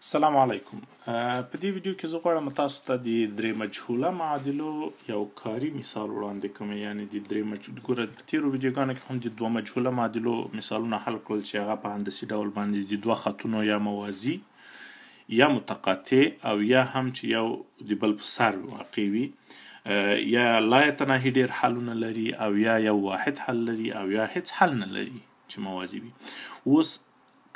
السلام علیکم. په دې ویډیو کې زه غواړم تاسو ته د درې مجهوله معادلو یو کاري مثال وړاندې کړم. یعنی د درې مجهول، ګوره په تیرو ویډیوګانو کې هم د دوه مجهوله معادلو مثالونه حل کړل چې هغه په هندسي ډول باندې د دوه خطونو یا موازي یا متقاطع او یا هم چې یو د بل په سر واقع وي، یا لا یتناهي ډیر حلونه لري او یا یو واحد حل لري او یا هیڅ حل نه لري چې موازي وي. اوس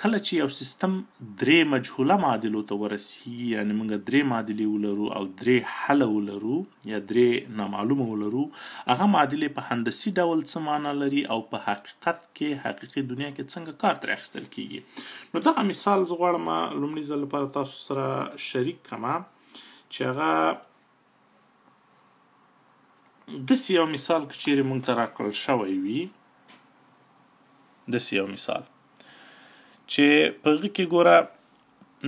کله چې یو سیستم درې مجهوله معادلو ته ورسیږي، یعنی موږ درې معادلې ولرو او درې حله ولرو یا درې نامعلومه ولرو، هغه معادلې په هندسي ډول څه معنا لري او په حقیقت کې حقیقي دنیا کې څنګه کار ترې اخیستل کیږي. نو دغه مثال زه غواړم لومړي ځل لپاره تاسو سره شریک کړم چې هغه داسې یو مثال که چیرې موږ ته راکړل شوی وي، داسې یو مثال چې په هغه کې ګوره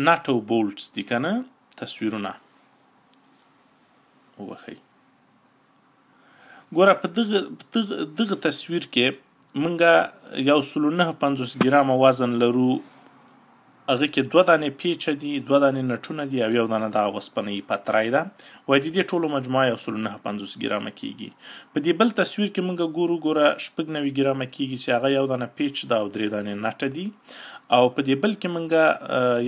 نټ او بولټس دي که نه، تصویرونه وبخښئ. ګوره په دغه تصویر کې موږ 159 ګرامه وزن لرو، هغه کې دوه دانې پیچه دي، دوه دانې نټونه دي او یو دانه دغه وسپنۍ پتری ده. وایي د دې ټولو مجموعه 159 ګرامه کیږي. په دې بل تصویر کې موږ ګورو، ګوره 96 ګرامه کیږي چې هغه یو دانه پیچ ده او درې دانې نټه دي. او په دې بل کې موږ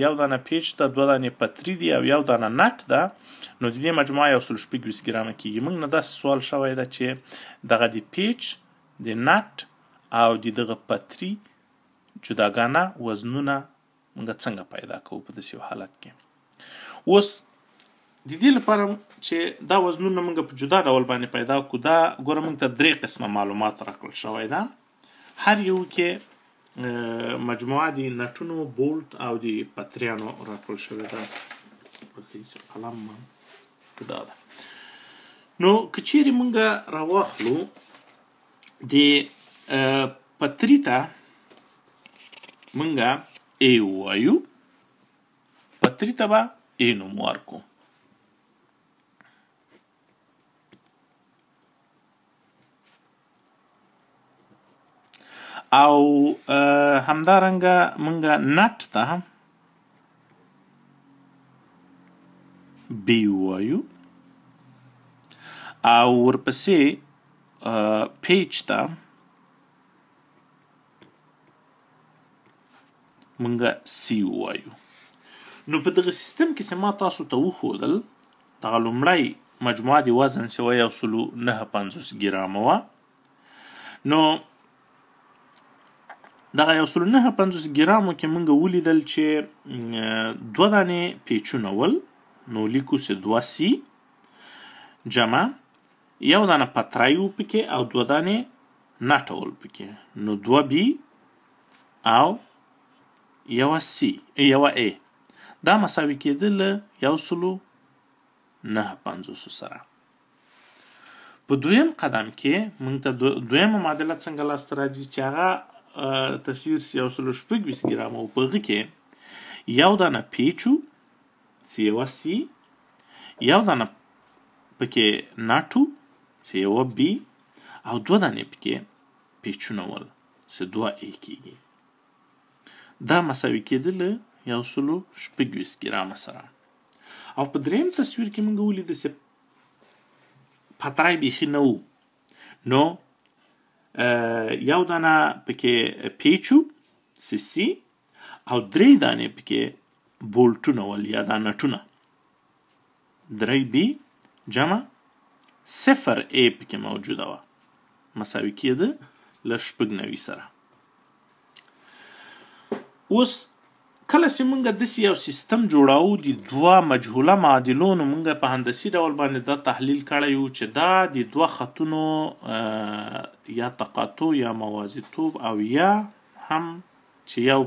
یو دانه پیچ ده، دوه دانې پتری دي او یو دانه نټ ده. نو د دې مجموعه 126 ګرامه کیږي. موږ نه داسې سوال شوی ده چې دغه د پیچ، د نټ او د دغه پتری جداګانه وزنونه موږ څنګه پیدا کوو په داسې یو حالت کې. اوس د دې لپاره چې دا وزنونه موږ په جدا ډول باندې پیدا کړو، دا ګوره موږ ته درې قسمه معلومات راکړل شوی ده. هر یو کې مجموعه د نټونو، بولټ او د پتریانو راکړل شوې ده. قلم دا ده. نو که چیرې موږ راواخلو د پتری ته موږ ای ووایو، پتری ته به ای نوم ورکو. او همدارنګه موږ نټ ته بی ووایو او ورپسې پیچ ته موږ سی ووایو. نو په دغه سیستم کې چې ما تاسو ته وښودل، دغه لومړی مجموعه د وزن چې وه 159 ګرامه وه. نو دغه 159 ګرامو کې موږ ولیدل چې دوه دانې پیچونه ول، نو لیکو چې دوه سی جمع یو دانه پتری و پکې او دوه دانې نټه ول پکې، نو دوه بی او یوه سی یوه ای، دا مساوي کېده له 159 سره. په دویم قدم کې موږ ته دویمه معادله څنګه لاسته راځي چې هغه تصویر سي 126 ګرامه و، په هغه کې یو دانه پیچ و چې یوه سی، یو دانه پکې نټ و چې یوه بی او دوه دانې پکې پیچونه ول چې دوه ای کېږي. دا مساوي کېده له 126 ګرامه سره. او په دریم تصویر کې موږ ولیده چې پتری بیخي نه و، نو یو دانه پکې پیچ و چې سی او درې دانې پکې بولټونه ول یا دا نټونه، درې بی جمع صفر ای پکې موجوده وه، مساوي کېده له 96 سره. اوس کله چې موږ داسې یو سیستم جوړاو د دوه مجهوله معادلو، نو موږ په هندسي ډول باندې دا تحلیل کړی یو چې دا د دوه خطونو یا تقاطع یا موازیتوب او یا هم چې یو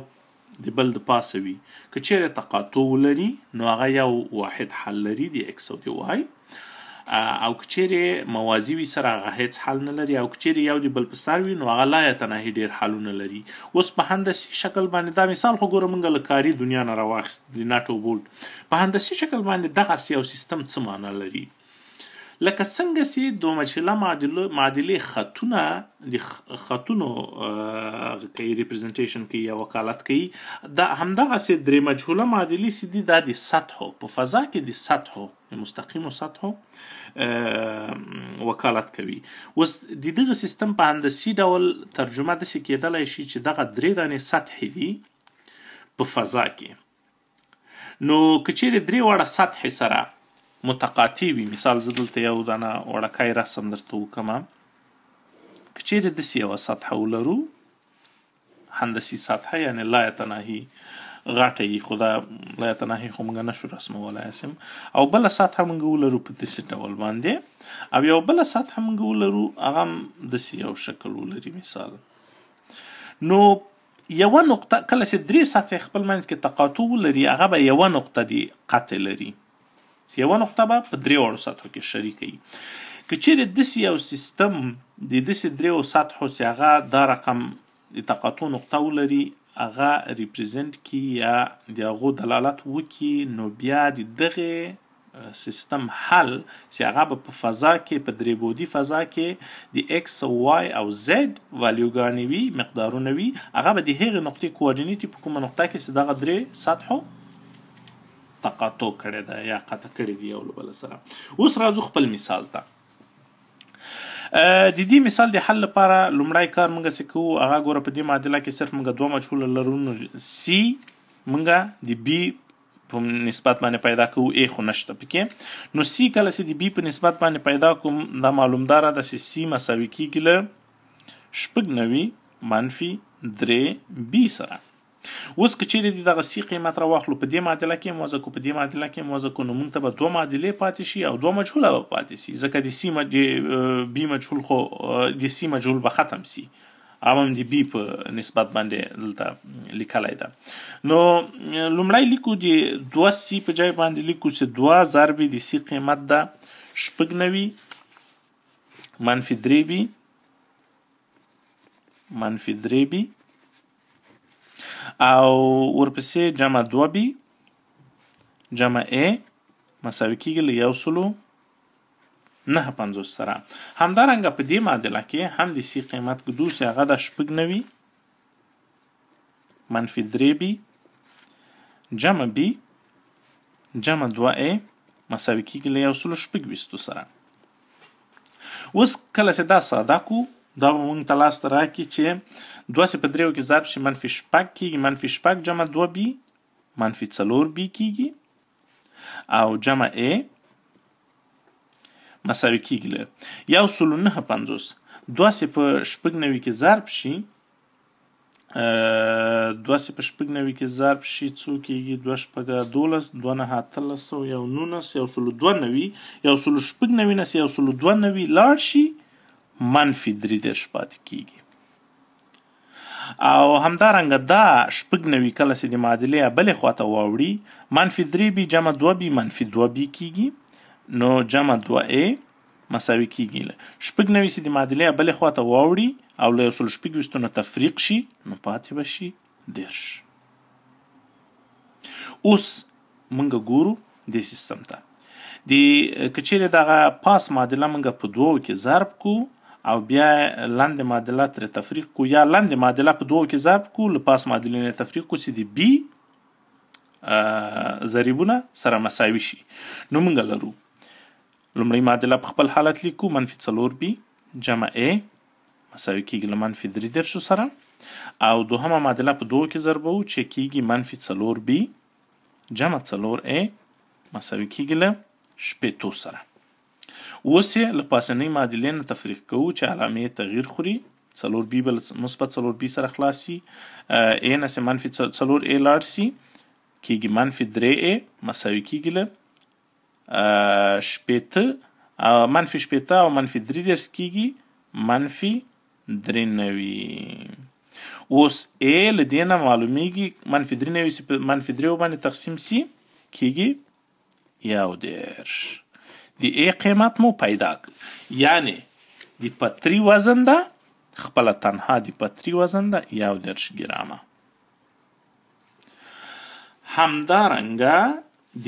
د بل د پاسه وي، که چیرې تقاطع ولري نو هغه یو واحد حل لري د ایکس او د وای، او که چیرې موازي وي سره هغه هیڅ حل نه لري، او که چیرې یو د بل په سر وي نو هغه لا یتناهي ډېر حلونه لري. اوس په هندسي شکل باندې دا مثال خو ګوره موږ له کاري دنیا نه راواخیست د نټ او بولټ. په هندسي شکل باندې دغسې یو سیستم څه معنا لري؟ لکه څنګه چې دوه مجهوله معادلې خطونه د خطونو کوي، representation کوي یا وکالت کوي، دا همدغسې درې مجهوله معادلې چې دي دا د سطحو په فضا کې د سطحو د مستقیمو سطحو وکالت کوي. اوس د دغه سیستم په هندسي ډول ترجمه داسې کېدلی شي چې دغه درې دانې سطحې دي په فضا کې. نو که چیرې درې واړه سطحې سره متقاطع وي، مثال زه دلته یو دانه وړکی رسم درته وکړم، که چیرې داسې یوه سطحه ولرو، هندسي سطحه یعنې لایتناهي غټه یي، خو دا لایتناهي خو موږ نشو رسمولی هسې، او بله سطحه موږ ولرو په داسې ډول باندې، او یو بله سطحه موږ ولرو هغه هم داسې یو شکل ولري مثال. نو یوه نقطه کله چې درې سطحې خپل منځ کې تقاطع ولري هغه به یوه نقطه دي قطع لري، چې یوه نقطه به په درې واړو سطحو کې شریکه وي. که چیرې داسې یو سیستم د داسې دریو سطحو چې هغه دا رقم د تقاطع نقطه ولري هغه represent کړي یا د هغو دلالت وکړي، نو بیا د دغې سیستم حل چې هغه به په فضا کې په درې بعدي فضا کې د x، y او z value ګانې وي، مقدارونه وي، هغه به د هغې نقطې coordinate په کومه نقطه کې چې دغه درې سطحو تقاطع کړې ده یا قطع کړې دي یو له بله سره. اوس راځو خپل مثال ته. د دې مثال د حل لپاره لومړی کار موږ څه کوو، هغه ګوره په دې معادله کې صرف موږ دوه مجهوله لرو، نو سی موږ د بی په نسبت باندې پیدا کوو، ای خو نشته پکې. نو سی کله چې د بی په نسبت باندې پیدا کوم، دا معلومداره ده چې سی مساوي کېږي له 96 منفي 3 بی سره. اوس که چیرې د دغه سی قیمت راواخلو، په دې معادله کې هم وضع کړو، په دې معادله کې هم وضع کړو، نو موږ ته به دوه معادلې پاتې شي او دوه مجهوله به پاتې شي، ځکه د سی د بی مجهول خو د سی مجهول به ختم شي، هغه هم د بی په نسبت باندې دلته لیکلی ده. نو لومړی لیکو د دوه سی په جای باندې لیکو چې دوه ضرب د سی قیمت ده 96 منفي 3 بی منفي 3 بی او ورپسې جمع 2 بی جمع ای مساوي کېږي له 159 سره. همدارنګه په دې معادله کې هم د سی قیمت ږدو چې هغه ده 96 منفي 3 بی جمع بی جمع 2 ای مساوي کېږي له 126 سره. اوس کله چې دا ساده کو، دا به موږ ته لاسته راکړي چې دوه سې په دریو کې ضرب شي منفي 6 کېږي، منفي 6 جمع 2 بی منفي 4 بی کېږي او جمع ای مساوي کېږي له 159. دوه سې په 96 کې ضرب شي، دوه سې په 96 کې ضرب شي څو کېږي؟ 2 6 12، 2 9 18، 1 19، 192، 196 نه 192 لاړ شي منفي 33 پاتې کېږي. او همدارنګه دا 96 کله چې د معادلې بلې خواته واوړي منفي 3 بی جمع 2 بی منفي 2 بی کېږي، نو جمع 2 ای مساوي کېږي له 96 چې د معادلې بلې خواته واوړي او له 126 نه تفریق شي نو پاتې به شي 30. اوس موږ ګورو دې سیستم ته، د که چیرې دغه پاس معادله موږ په دوو کې ضرب کو او بیا لاندې معادله ترې تفریق کو، یا لاندې معادله په دوو کې ضرب کو له پاس معادلې نه تفریق کو چې د بی ضریبونه سره مساوي شي. نو موږ لرو لومړۍ معادله په خپل حالت لیکو منفي 4 بی جمع ای مساوي کېږي له منفي 33 سره، او دوهمه معادله په دوو کې ضربوو چې کېږي منفي 4 بی جمع 4 ای مساوي کېږي له 60 سره. اوس یې له پاسنۍ معادلې نه تفریق کوو چې علامې یې تغییر خوري، 4 بی به له مثبت 4 بی سره خلاص شي، ای نه چې منفي 4 ای لاړ شي کېږي منفي 3 ای مساوي کېږي له 60، منفي 60 او منفي 33 کېږي منفي 93. اوس ای له دې نه معلومیږي منفي 93 چې په منفي 3 باندې تقسیم سي کېږي 31. د ای قیمت مو پیدا کړ، یعنې د پتري وزن ده خپله تنها د پتري وزن ده 31 ګرامه. همدارنګه د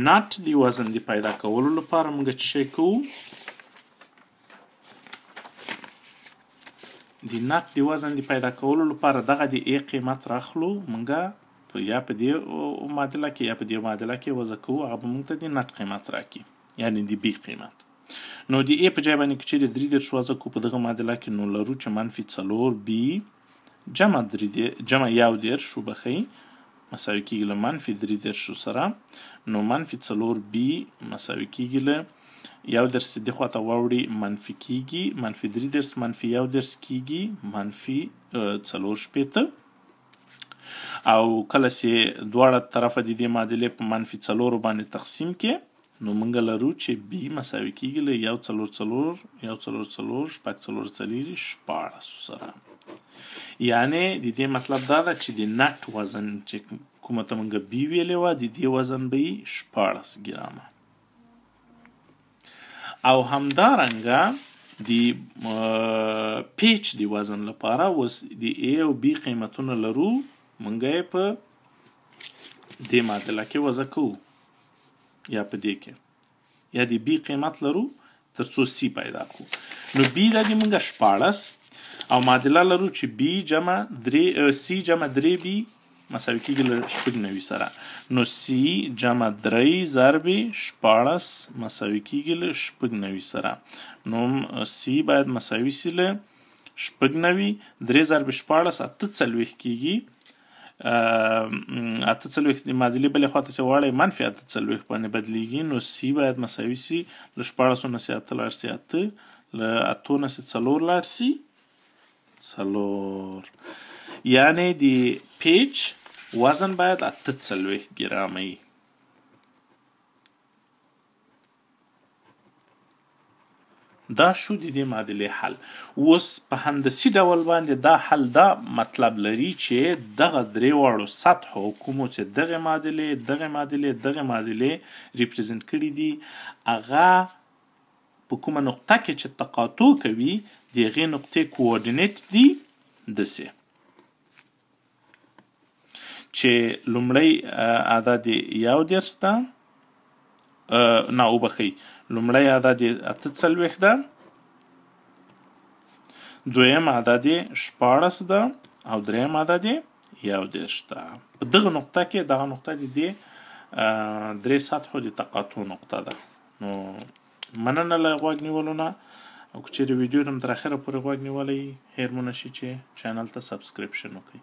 نټ د وزن د پیدا کولو لپاره موږ څه شی کوو؟ د نټ د وزن د پیدا کولو لپاره دغه د ای قیمت راخلو موږ یا په دې معادله کې یا په دې معادله کې وضع کوو، هغه به موږ ته د نټ قیمت راکړي، یعنی د بی قیمت. نو د ای په ځای باندې که چیرې 33 وضع کوو په دغه معادله کې، نو لرو چې منفي 4 بی جمع 31 وبخښئ مساوي کېږي له منفي 33 سره. نو منفي 4 بی مساوي کېږي له 31 چې دې خواته واوړي منفي کېږي، منفي 33 منفي 31 کېږي منفي 64. او کله چې دواړه طرفه د دې معادلې په منفي 4 باندې تقسیم کې، نو موږ لرو چې بی مساوي کېږي له 1 4 4 1 4 4 6 4 4 16 سره. یعنې د دې مطلب دا ده چې د نټ وزن چې کومه ته موږ بی ویلې وه، د دې وزن به یې 16 ګرامه. او همدارنګه د پیچ د وزن لپاره اوس د ای او بی قیمتونه لرو، موږ یې په دې معادله کې وضع کوو یا په دې کې، یا د بی قیمت لرو تر څو سی پیدا کړو. نو بی دا دی موږ 16 او معادله لرو چې بی جمع 3 سی جمع 3 بی مساوي کېږي له 96 سره. نو سی جمع 3 ضرب 16 مساوي کېږي له 96 سره. نو سی باید مساوي سي له 96، 3 ضرب 16 48 کېږي. 48 د معادلې بلې خواته چې واړوي منفي 48 باندې بدلیږي. نو سی باید مساوي سي له 16 نه سي 8 لاړ سي 8، له 8 نه سي 4 لاړ سي 4. یعنې د پیچ وزن باید 48 ګرامه وي. دا شو د دې معادلې حل. اوس په هندسي ډول باندې دا حل دا مطلب لري چې دغه درې واړو سطحو کومو چې دغې معادلې دغې معادلې دغې معادلې represent کړي دي، هغه په کومه نقطه کې چې تقاطع کوي د هغې نقطې coordinate دي داسې چې لومړی عدد یې 31 ده، نه وبخښئ، لومړی عدد یې 48 ده، دویم عدد یې 16 ده او دریم عدد یې 31 ده. په دغه نقطه کې دغه نقطه د دې درې سطحو د تقاطع نقطه ده. نو مننه له غوږ نیولو نه، او که چیرې ویډیو ته تر اخره پورې غوږ نیولی، هېر مو نه شي چې channel ته subscription وکړئ.